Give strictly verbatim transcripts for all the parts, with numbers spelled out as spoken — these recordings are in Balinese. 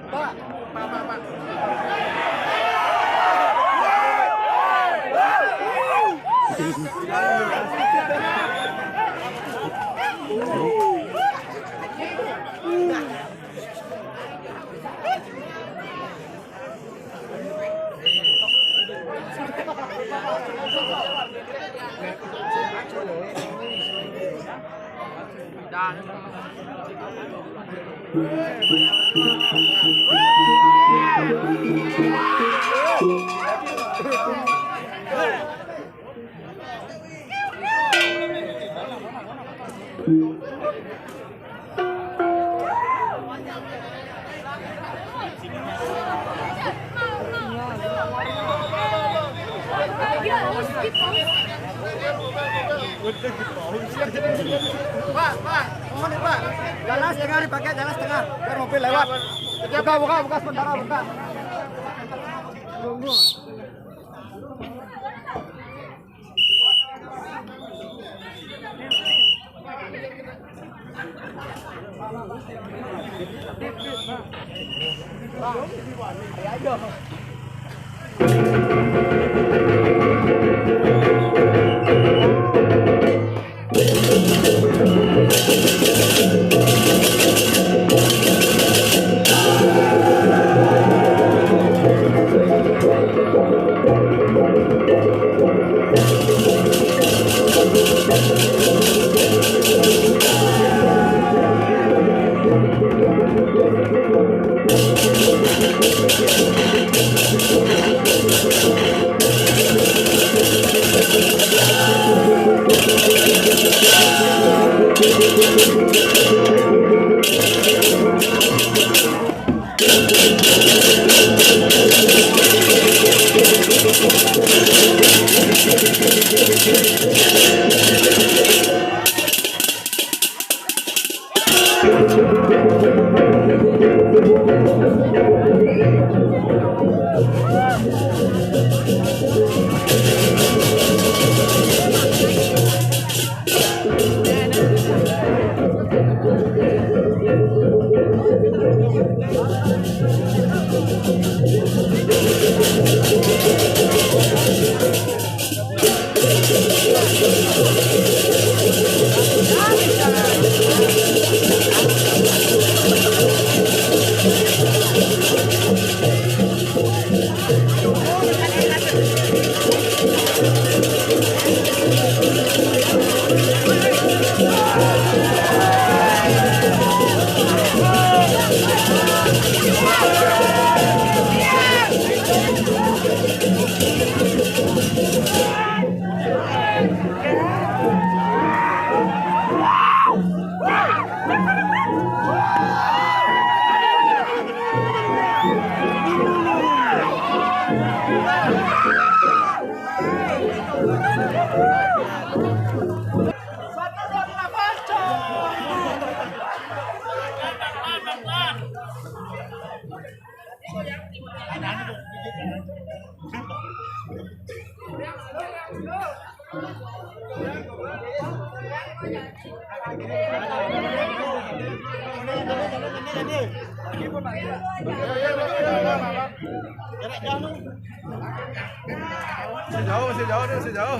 Pak, Pak, Pak, Pak. Pak, Pak, mohon nih, Pak. Jalan setengah dipakai, jalan setengah. Biar mobil lewat. Buka, buka, buka sementara, buka. Tunggu. Masih jauh, masih jauh, masih jauh.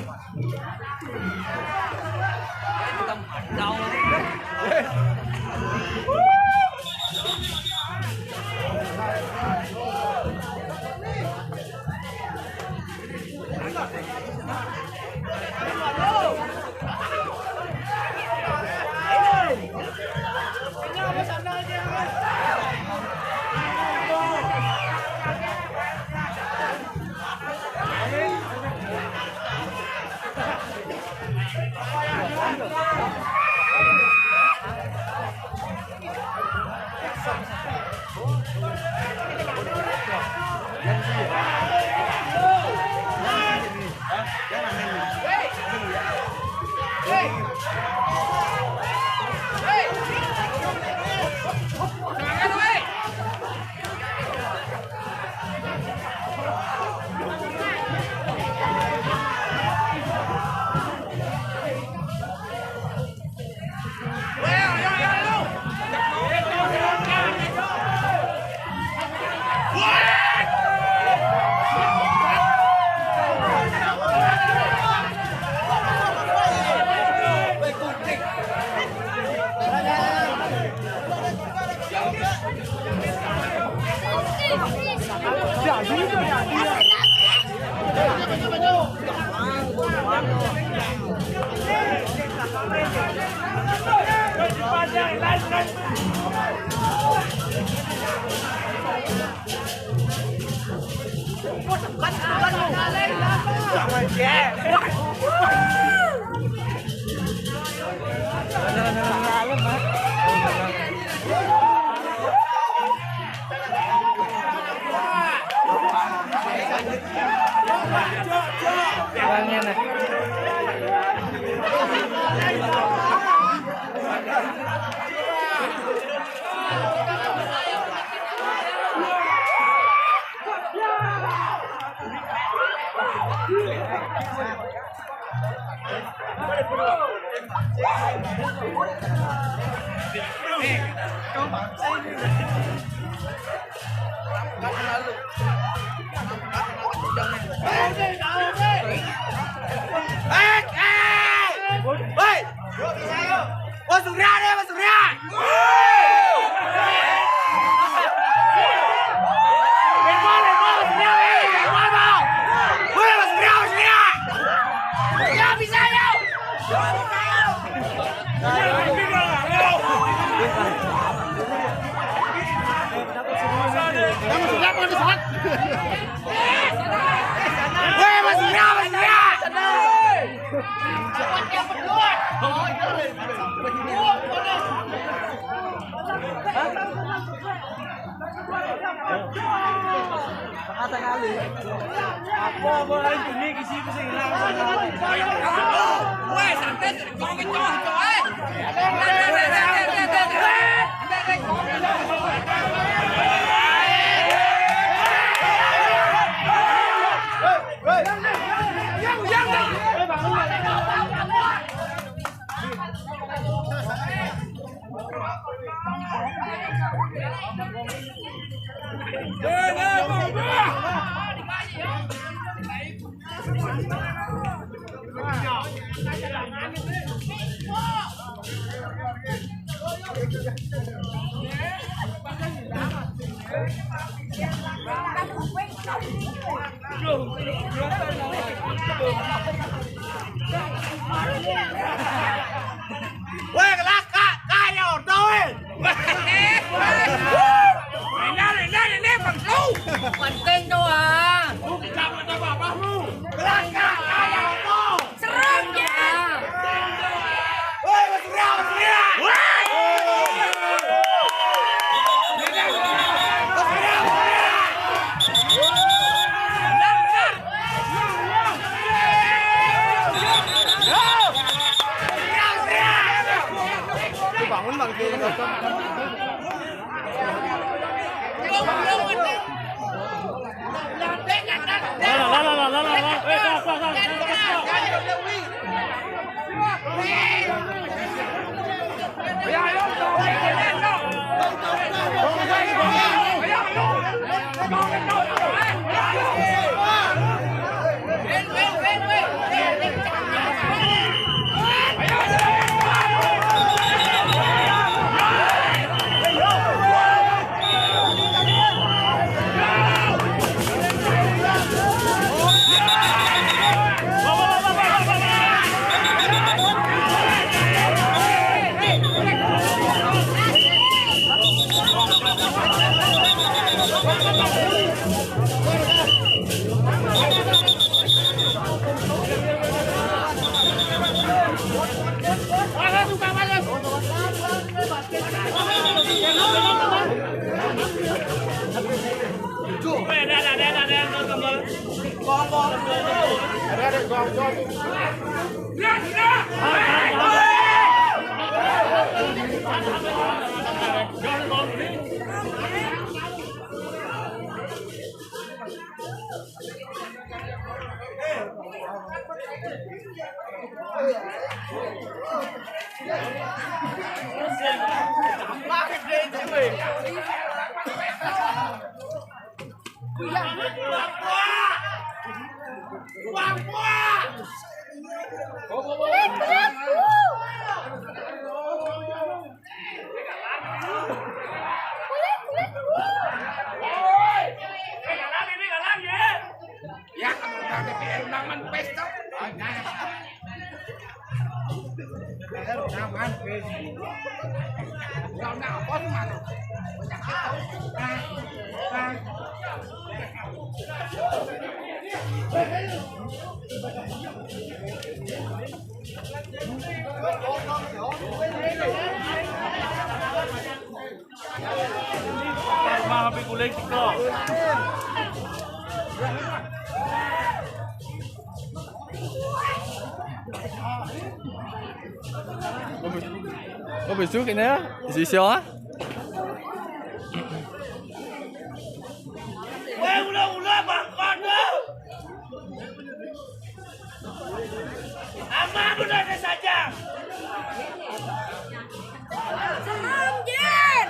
Weh, kelakar, kaya ordo, weh. Ini, ini, ini, Bang Su. Penting doang. Bukan apa-apa lu. Kelakar, kaya ordo. Serem ya. Weh, Mas Surya, Mas Surya. Weh. Mas Surya, Mas Surya. Dibangun, Bang. Ya, kalau udah D P R undangan pesta. Udah, udah, aman, wis. Udah, udah, apa tuh, Mas? Banyak kita. Nah, nah. Có bị xước kìa nè, gì xíu á. Ama benar saja. Semangat.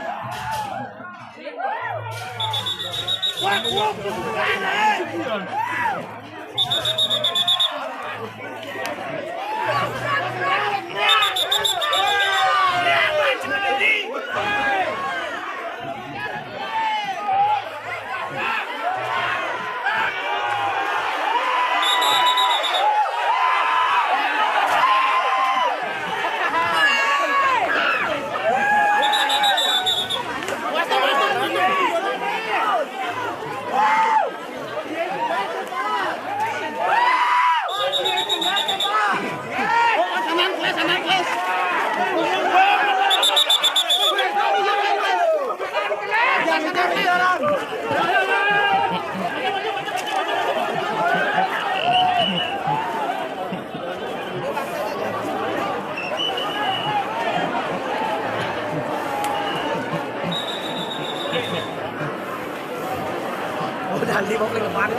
Udah lima puluh depan.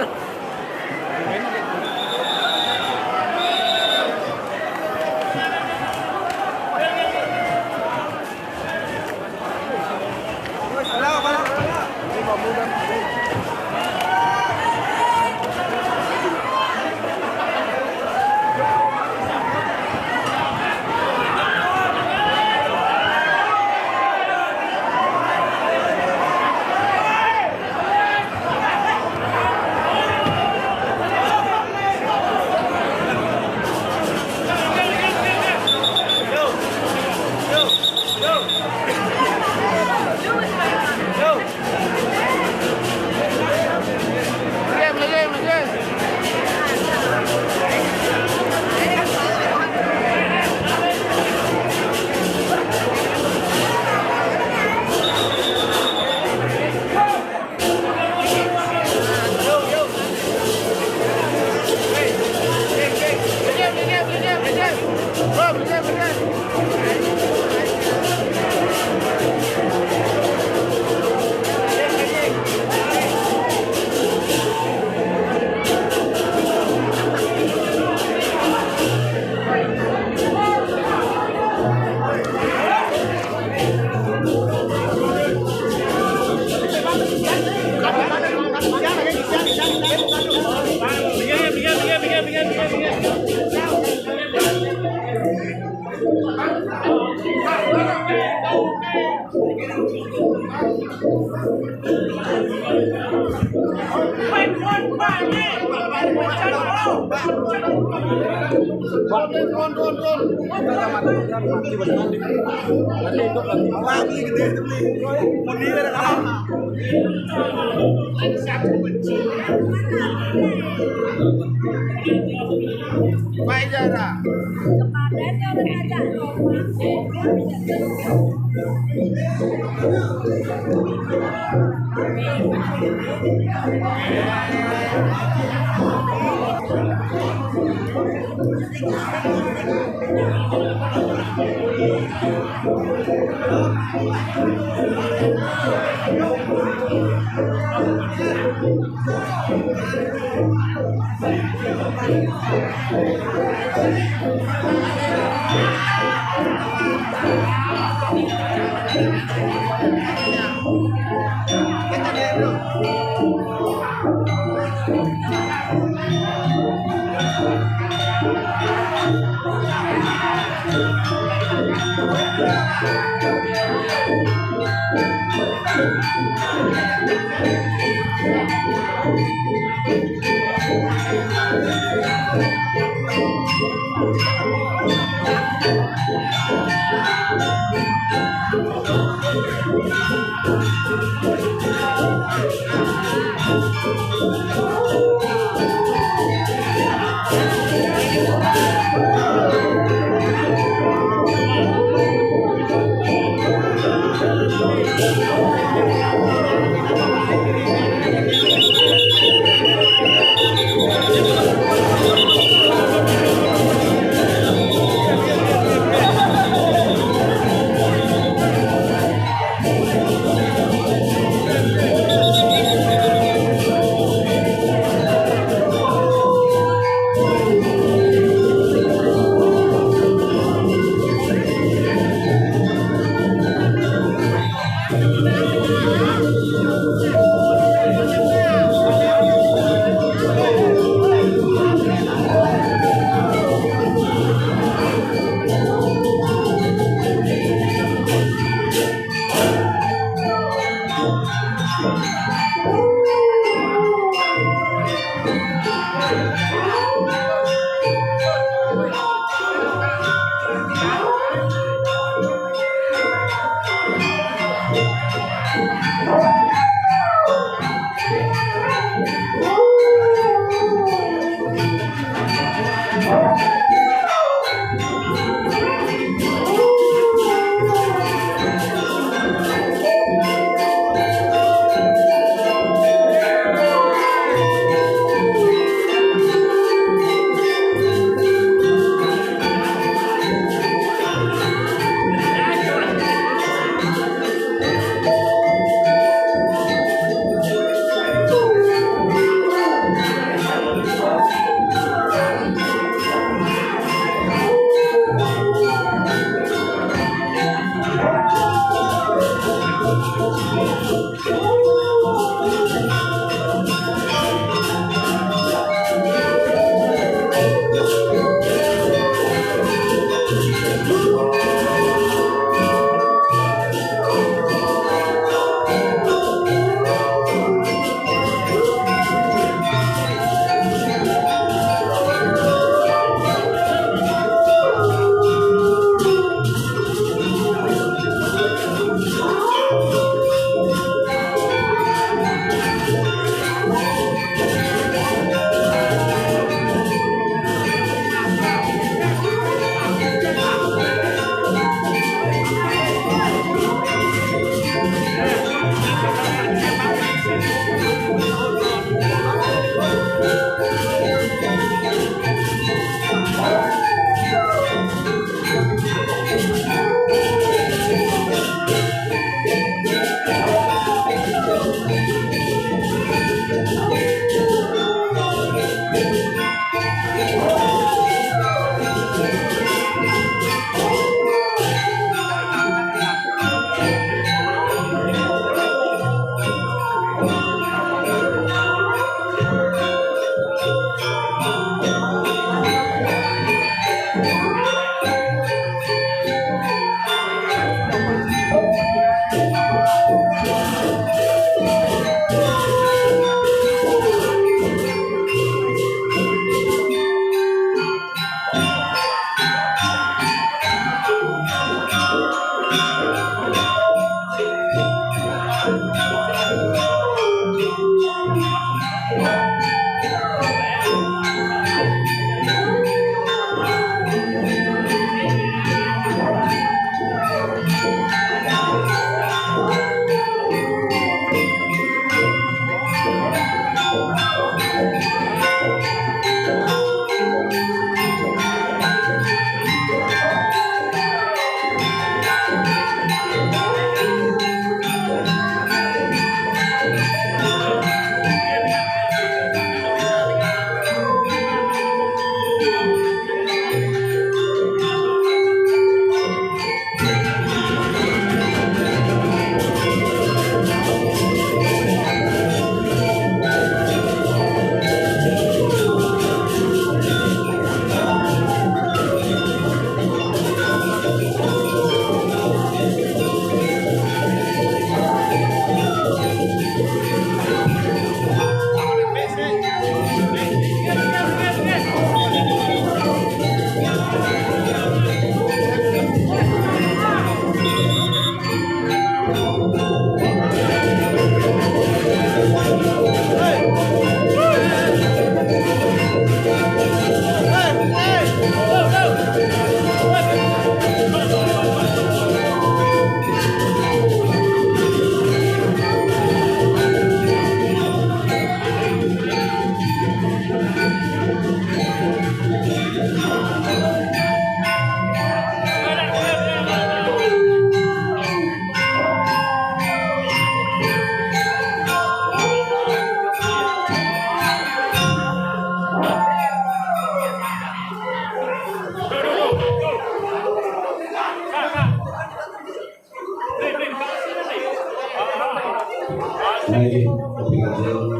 Baik, obrigado.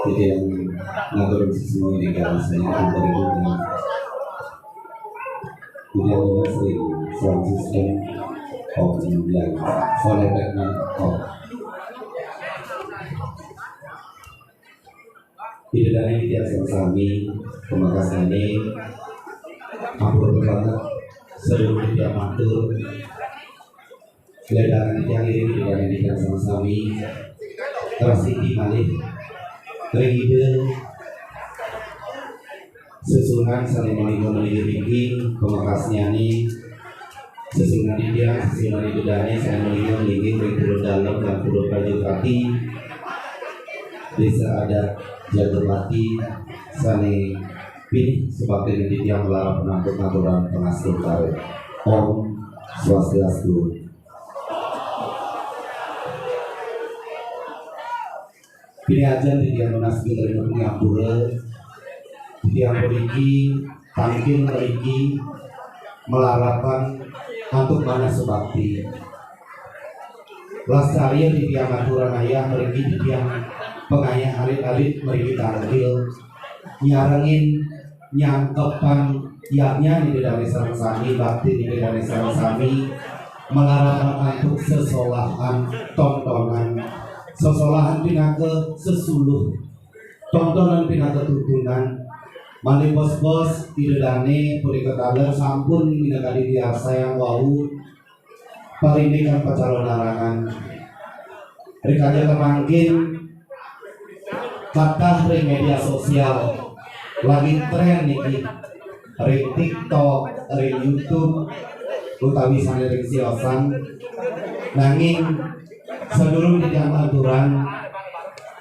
Jadi yang ngatur semua ini kan saya antar itu dengan tidak mengasih sound system of yang oleh Batman of. Tidak ada yang tidak sama-sami, terima kasih ini. Ampun banget seluruh tidak matur. Ledakan yang ini tidak ada yang sama-sami. Terus iki malih. Ring ide sesunan sané menika menika niki pamekasnyané sesunan titiang, sesunan ida dané sané menika niki ring pura dalem lan pura Prajapati, Désa Adat Jagapati sané pinih sebakti titiang melarap nampun aturan pangastungkara. Om Swastiastu. Pinayajan titiang nunas pinrima pangapura, titiang puniki tangkil mriki malarapan antuk manah subakti. Lastarya titiang aturang ayah mriki titiang pangayah alit-alit mriki tangkil nyarengin nyangkepang yadnya Ida dané sareng sami, bakti Ida dané sareng sami, malarapan antuk sesolahan tontonan. Sesolahan pinaka sesuluh, tontonan pinaka tutunan. Malih bos-bos Ida dané punika taler sampun minakadi diarsayang wau parindikan pacalonarangan. Rikala mangkin kathah ring media sosial lagi tren niki, ring TikTok, ring YouTube, utawi sané ring siosan. Nanging sadurung titiang aturan,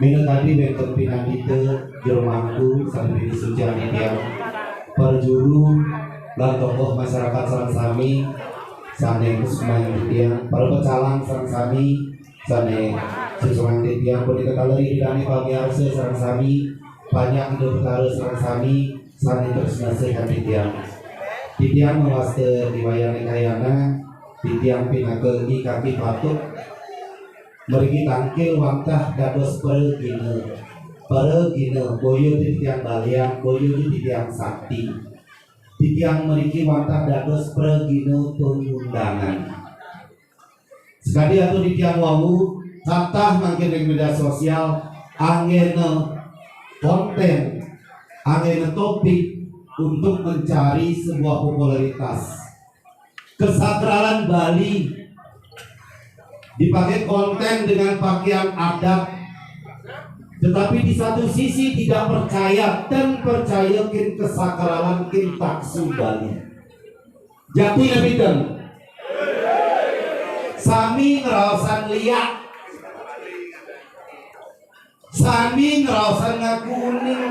minakadi wénten pinandita Juru mangku sané pinisucian titiang, para juru lan tokoh masyarakat sareng sami sané kusumayang titiang, para pecalang sareng sami sané susunan titiang, punika taler Ida dané pamiarsa sareng sami, panjak Ida Betara sareng sami sané tresna sihin titiang. Titiang mawasta diwayané kayana, titiang pinaka I Kaki Patut mriki tangkil wantah dados pragina. Pragina, boya titiang balian, boya titiang sakti. Titiang mriki wantah dados pragina pangundangan. Sekadi atur titiang wau, kathah mangkin ring media sosial, anggéna konten, anggéna topik untuk mencari sebuah popularitas. Kesakralan Bali dipakai konten dengan pakaian adat, tetapi di satu sisi tidak percaya dan percaya kin kesakralan kin taksu Bali. Jati napi ten? Sami ngraosang liak. Sami ngraosang ngaku uning.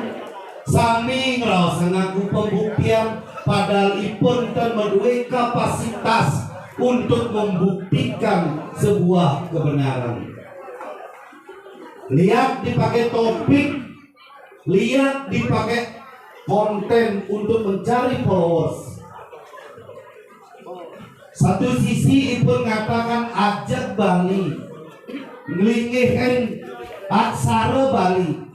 Sami ngraosang ngaku pembuktian, padahal ipun ten madué kapasitas untuk membuktikan sebuah kebenaran. Liak dipakai topik, liak dipakai konten untuk mencari followers. Satu sisi ipun ngatakan ajeg Bali, nglinggihin aksara Bali.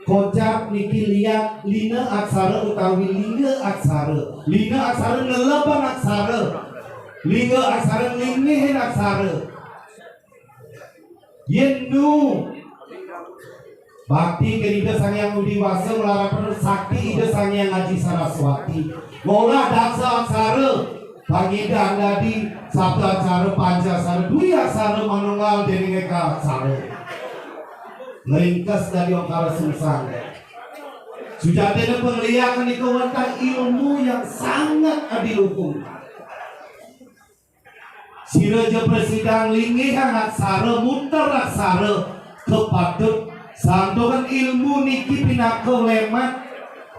Kocap niki liak lina aksara utawi lingga aksara. Lina aksara ngelebang aksara. Lingga aksara nglinggihin aksara. Yén nu bakti ka Ida Sang Hyang Widhi Wasa, malarapan sakti Ida Sang Hyang Aji Saraswati, ngolah daksa aksara, pangidan dadi sapta aksara, panca aksara, dwi aksara, manunggal déning éka aksara. Ngringkes dadi ongkara sungsang. Sujatina pangliak nika wantah ilmu yang sangat adiluhung. Sira ja prasida nglinggihang aksara, munter aksara, kapatut. Santukan ilmu niki pinaka lemat,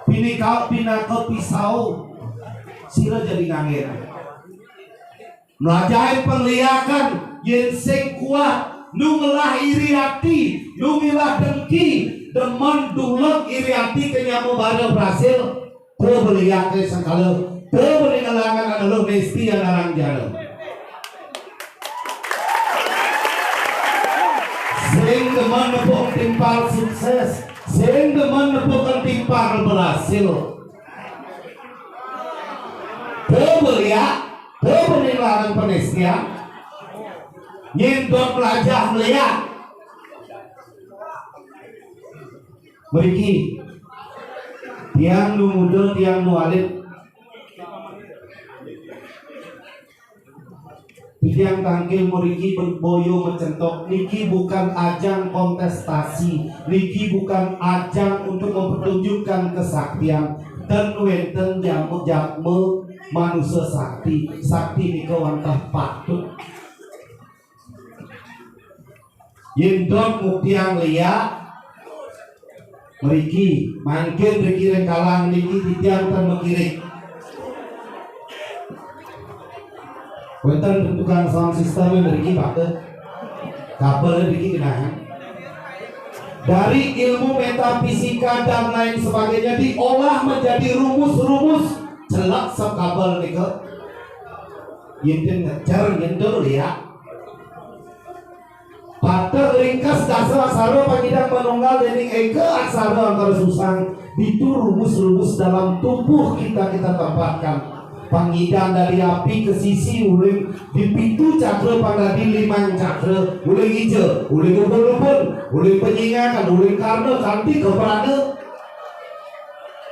pinika pinaka pisau. Sira ja di nganggén. Mlajahin pangliakan, yén sing kuat, nu ngelah iri ati, nu ngelah dengki, demen duleg iri ati ka nyama bara berhasil. Coba lihat ke sengkala, coba di ngelangan anu lu mesti yang narang jana. Sing demen nepuk timpal sukses, sing demen nepuk timpal berhasil. Coba lihat, coba di ngelangan penestian. Nyindot melajah melihat. Mriki, tiang nu muda, tiang nu alit, tiang tangkil mriki boya macentok. Niki bukan ajang kontestasi, niki bukan ajang untuk mempertunjukkan kesaktian. Ten wénten jama-jama manusa sakti, sakti nika wantah patut. Yén dot muktiang liak, mriki, mangkin mriki ring kalang niki titiang ten makirik. Wénten tukang sound system mriki, Pak. Kabel mriki kenahan. Dari ilmu metafisika dan lain sebagainya diolah menjadi rumus-rumus, celak sub kabel nika. Yén ten ngejar, yén ten liak. Pateh ringkes dasa aksara panyidang manunggal dening eka aksara antara susang. Ditu rumus-rumus dalam tubuh kita kita tempatkan. Pangidan dadi api ke sisi uling di pitu cakra pang dadi limang cakra, uling ija, uling ubun-ubun, uling panyingakan, uling karna kanti kaprana.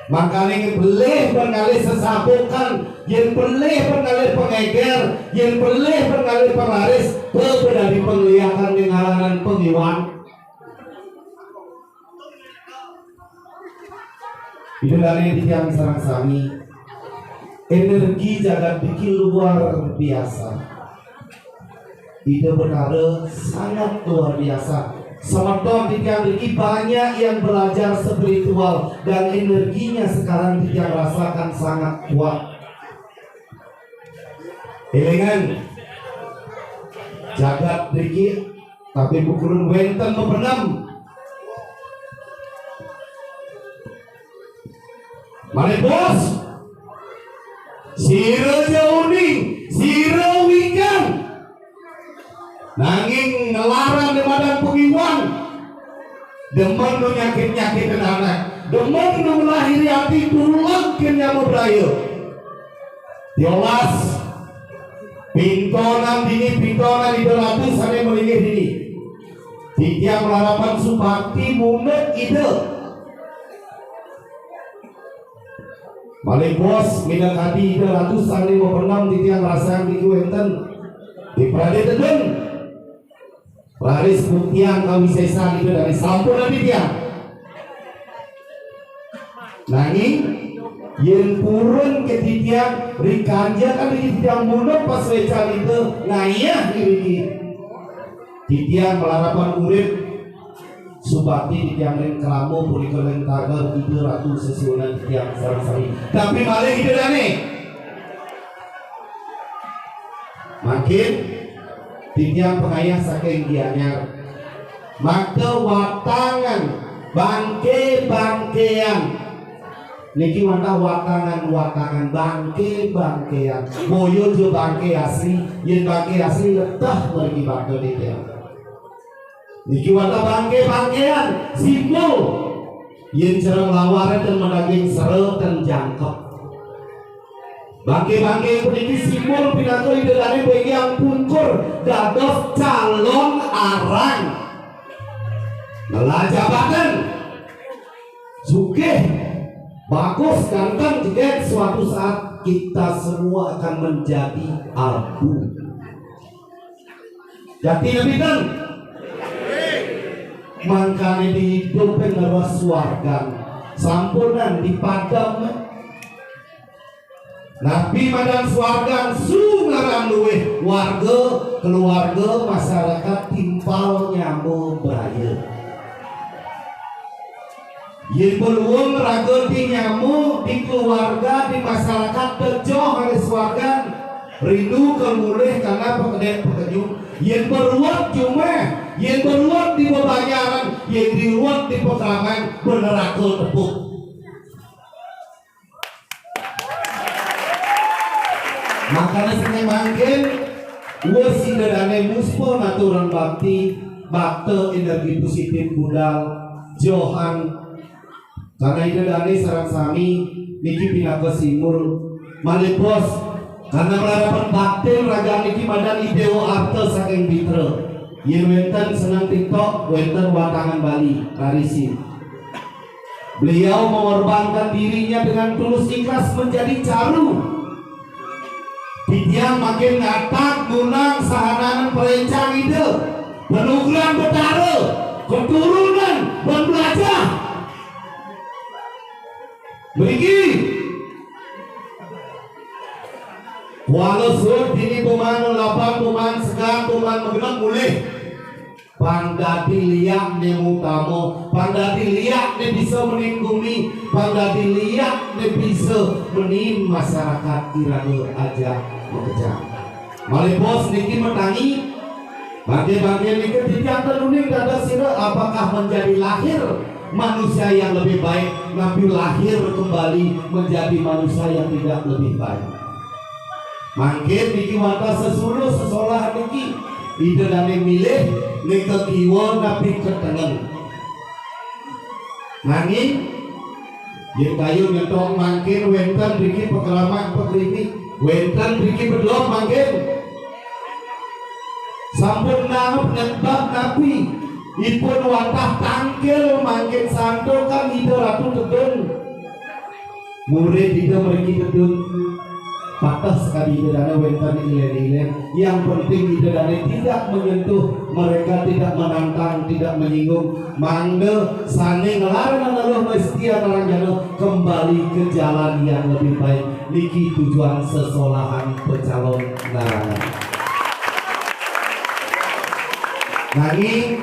Makané pelih pang ngalih sesabukan, yén pelih pang ngalih pangéger, yén pelih pang ngalih panglaris, bapa dadi pangliakan ning ngalanan pangiwan. Ida dané titiang sareng sami. Energi jagat niki luar biasa. Ida Betara sangat luar biasa. Semeton titiang niki banyak yang belajar spiritual dan energinya sekarang titiang rasakan sangat kuat. Elingan, jagat niki, tapi bukurun wenten mapenem. Malih bos, sira ja uning, sira wikan. Nanging nglarang di madan pengiwan. Demen nu nyakit-nyakitin anak. Demen nu ngelahiri ati tulak ken nyama braya. Tiolas, pintonan dini, pintonan Ida Ratu sane malinggih dini. Titiang malarapan subakti munduk Ida. Malih bos, minakadi Ida Ratu sane mapenem titiang ngrasayang niki wenten. Di Pradé Tedun. Raris buktiang kawisésan Ida dane sampun titiang. Nanging yen purun ke titiang, rikanja kan titiang munduk pasuécan Ida ngayah iriki. Titiang malarapan urip subakti titiang ring krama punika ring tagar Ida Ratu sesuunan titiang sareng sami. Tapi malih Ida dane. Mangkin titiang pangayah saking Gianyar. Maka watangan, bangke-bangkean. Niki wantah watangan-watangan, bangke-bangkean. Boya ja bangke asli, yen bangke asli leteh mriki bakta titiang. Niki wantah bangke-bangkean, simbol. Yen cereng laware ten madaging sera ten jangkep. Bangke-bangke puniki simbol pinaka Ida dane penggiang pungkur dados calon arang. Ngelah jabatan. Sugih. Bagus, ganteng, jeget. Suatu saat kita semua akan menjadi abu. Jati napi ten? Mangkane diidupin ngeros suargan. Sampunan dipadem. Napi madan suargan su ngaran luih warga, keluarga, masyarakat timpal nyama braya. Yen beluung raga di nyama, di keluarga, di masyarakat, bejoh olih suargan, rindu ke mulih karena pekedet pekenyung. Yen beruat jumeh, yen beruat di bebanjaran, yen diruat di pekraman, beneraka tepuk. Makane sane mangkin, wus Ida dane muspa ngaturang bakti, bakta energi positif budal, johan, karena Ida dane sareng sami niki pinaka simbol malih bos, karena malarapan bakti raga niki madan Idewa Arta saking Bitra. Yen wenten seneng TikTok, wenten watangan Bali, rarisi. Beliau mengorbankan dirinya dengan tulus ikhlas menjadi caru. Titiang makin ngatak ngunang sahananing parencang Ida, panugrahan Betara, keturunan, ban blajah. Mriki. Kuala suud dini puman lelaban, puman segan, puman magenep mulih. Pang dadi liak ne utama, pang dadi liak ne bisa menin gumi, pang dadi liak ne bisa menin masyarakat iraga ajak makejang. Malih bos niki matangi, bangke-bangke niki titiang ten uning dados sira, apakah menjadi lahir manusia yang lebih baik, napi lahir kembali menjadi manusia yang tidak lebih baik. Mangkin niki wantah sesuluh sesolahan niki, Ida dane milih nika kiwa napi ka tengen. Nanging, yen kayun ngentok mangkin wenten riki pakramat pakrimi, wenten riki bedog mangkin. Sampun nanggep nembak napi? Ipun wantah tangkil mangkin santukan Ida Ratu Tedun. Murid Ida mriki Tedun. Pateh sekadi Ida dane wenten ilen-ilen. Yang penting Ida dane tidak menyentuh mereka, tidak menantang, tidak menyinggung. Mangda sane nglarang Luh Mestia Naranjana kembali ke jalan yang lebih baik. Niki tujuan sesolahan pecalon narangan. Nanging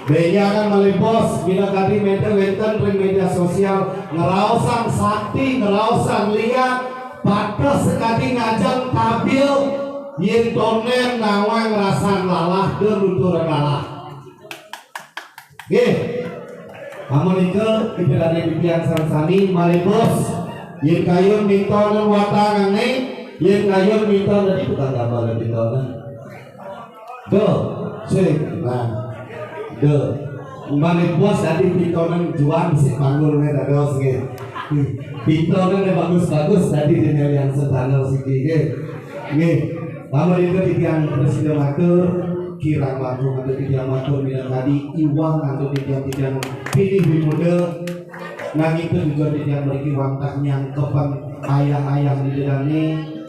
Bénjang malih bos, minakadi ménta wénten ring média sosial, ngraosang sakti, ngraosang liat, pados sakadi ngajeng tabil, yén tondén nawang rasan lalah, da nuturan lalah. Nggih. Amunika Ida dané titiang sareng sami malih bos. Yén kayun mintonan watangané, yén kayun mintonan di tukang gambar mintonan. Duh, sing, nah. Duh. Malih bos dadi pintonan juang sing panggulné dados nggih. Pintonan yang bagus-bagus dadi dene yang sedana siki nggih. Nggih. Amunika titiang prasida matur, kirang langkung antuk titiang matur minangkadi iwang antuk titiang-titiang pinih wimuda. Nanging tujuan titiang mriki wantah nyangkepan ayah-ayah Ida dané,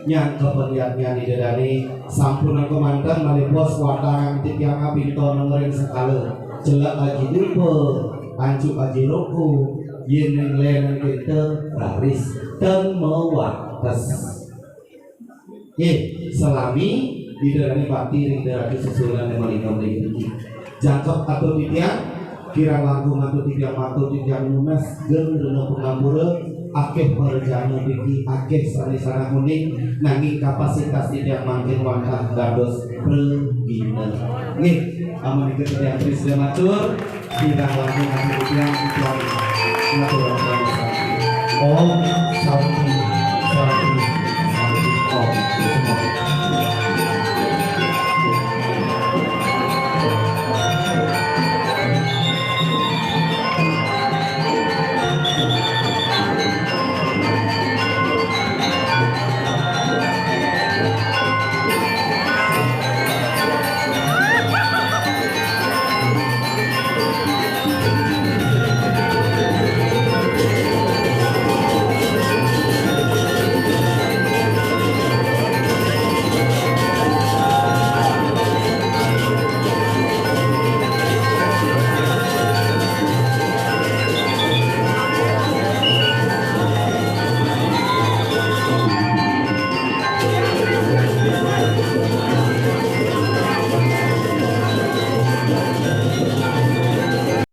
nyangkepan yadnya Ida dané. Sampun angka manten malih bos watangan titiang pintonan ring sekala. Celek aji dupa, ancuk aji roko, yén ning lén kita raris ten mawates. Nggih, salami Ida dané bakti ring Ida Ratu Sesuhunan malih niki. Jangkep atur titiang, kirang langkung atur titiang matur titiang nunas geng rena pangampura, akéh parajana niki, akéh sané sanah uning, nanging kapasitas titiang mangkin wantah dados pragina. Nggih, amunika titiang prasida matur, kirang langkung atur titiang, titiang